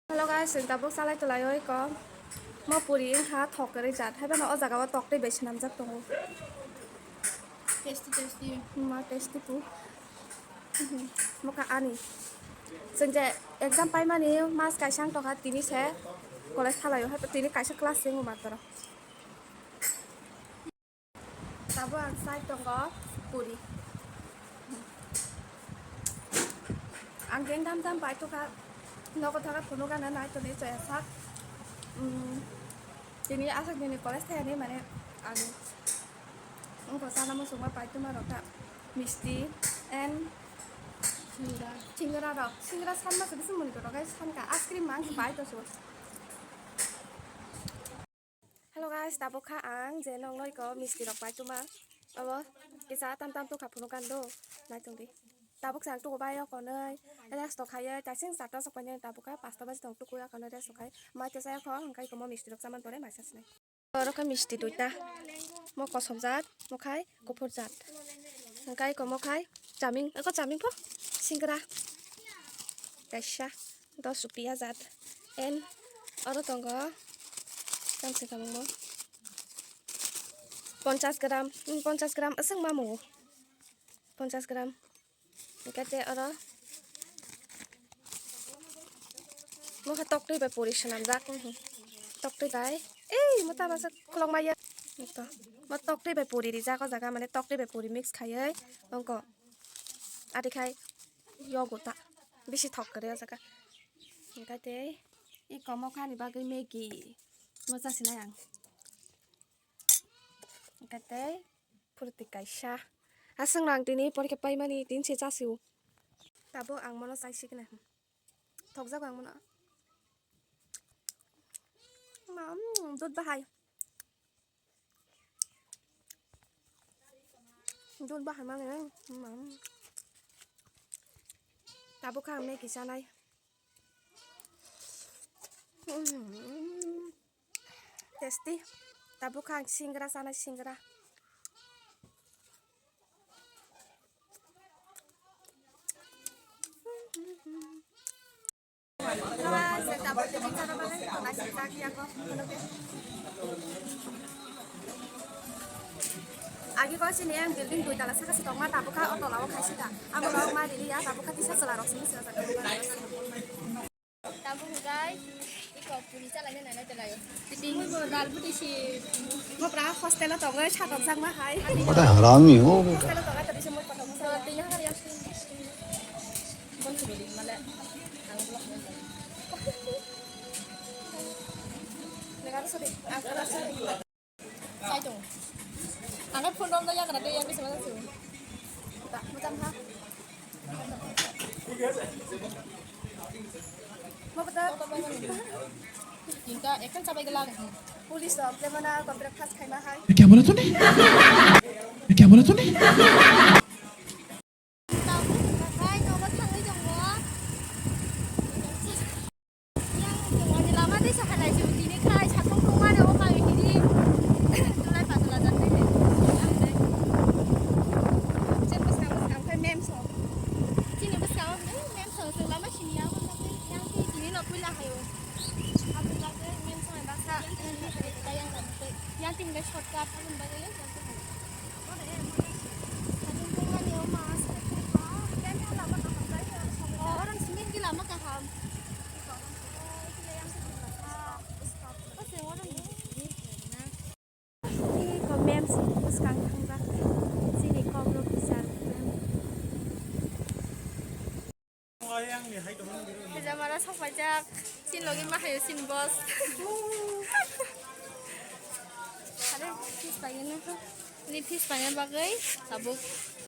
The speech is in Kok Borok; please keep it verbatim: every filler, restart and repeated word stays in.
Hello guys, chwng tabuk salai tolai oi ko. Mo puri wngkha thok kwrwi jat. Haibano o jaga o tok tei bai swnamjak tongo. Tasty, tasty. Ma tasty pu. Mokha ani. Chwng je exam paimani mas kaisa wng tongkha, tini se college thalai o, tini kaisa class se wngma toro. Tabuk ang sai tongo puri. Ang khe dam dam bai tongkha, nogo thangkha phunukgana nai tongwi chaya sak. Tini aswk nini college thayani mane ang wngkha sana muchungma pai tongma rok ta misti and singra rok, singra sanma se bisi muni kotor khe sankha, ice cream ang bai tongsu. Hello guys, tabuk kha ang je nong noi ko misti rok pai tuma. Abo kisa tam tam tukha phunukgana do, nai tongdi. Tabuk chang tuku bai o konoi rest to khaioi, taising charta sok painani tabuk kha pasta baji tong tuku ya konoi rest to khai. Mai to saya kho, hingkai komo misti rok chaman pore maisa sinai. Oro khe misti duita. Mo kosom jat, mo khai kuphur jat. Hingkai komo khai chaming, eko chaming pho singra. Kaisa. Dos rupiya jat. En oro tongo. Tamse kamungmo. Ponchas gram. Hmm, ponchas gram aswk mamu. Ponchas gram. Hingke te oro. Mokha toktwi bai puri swnamjak. Hmm. Toktwi bai. Ei, mota masa kolok maya. Ito. Mo toktwi bai puri rijak o jaga, mane toktwi bai puri mix khaioi. Ongko. Adi khai yogo ta. Bisi thok kwrwi o jaga. Hingke tei iko mokhani bagwi Maggi. Mocha sinai ang. Hingke tei phuruti kaisa. Aswk no ang tini porikha paimani tin se chasio. Tabuk ang mono chai sikna. Thokjago ang mono. Ma, mm, dud bahai. Dun bahai mani, hmm. Tabuk kha ang Maggi chanai. Hmm. Tasty. Tabuk kha ang singra chanai, singra. Agi ko sini yang building dui tala saka si tongma, tabuk kha o tola o khaisika. Amo rok ma rili ya, tabuk kha tisa chwla rok sini sila saka. Tabuk guys, iko puri chala ni nana tela yo. Titing dal buti si. Mo pra hostel o tongo, sa tok jak ma hai. What a harami ho. Hostel o tongo, tadi semua potong. So, tinya hari ya. Bon sudah di mana? Ang blok mana? Negara sudah, ang negara sudah. Sai tongo. Ang phone rom da yagra de yang bisa mana sih? Tak, macam ha. Mau betul? Inta, ekan cabai gelang. Police dok, dia mana kau breakfast khai mahal? ये क्या बोला तूने? ये क्या बोला तूने? Tabuk hwnkha khai nogo thangwi tongo. Yang tongmani lama tei sahalai se utini khai satung tongmani o kami hini. Tulai patala jat tei le. Ang tei. Chen bwskang bwskang khai mem song. Chini bwskango hwnwi mem song chwng lama sini ya hwnba tei yang tei tini no puila hai o. Aboni bagwi mem song hai baksa yang tei hai tei yang tei. Yang tini bai shortcut aboni bagwi yang tei hai. Mem si bwskang thangjak chini kok rok kichar mem. Pejamara sokpaijak, chini logi ma hayo chini boss. Are fees paigwno. Ni fees paina bagwi tabuk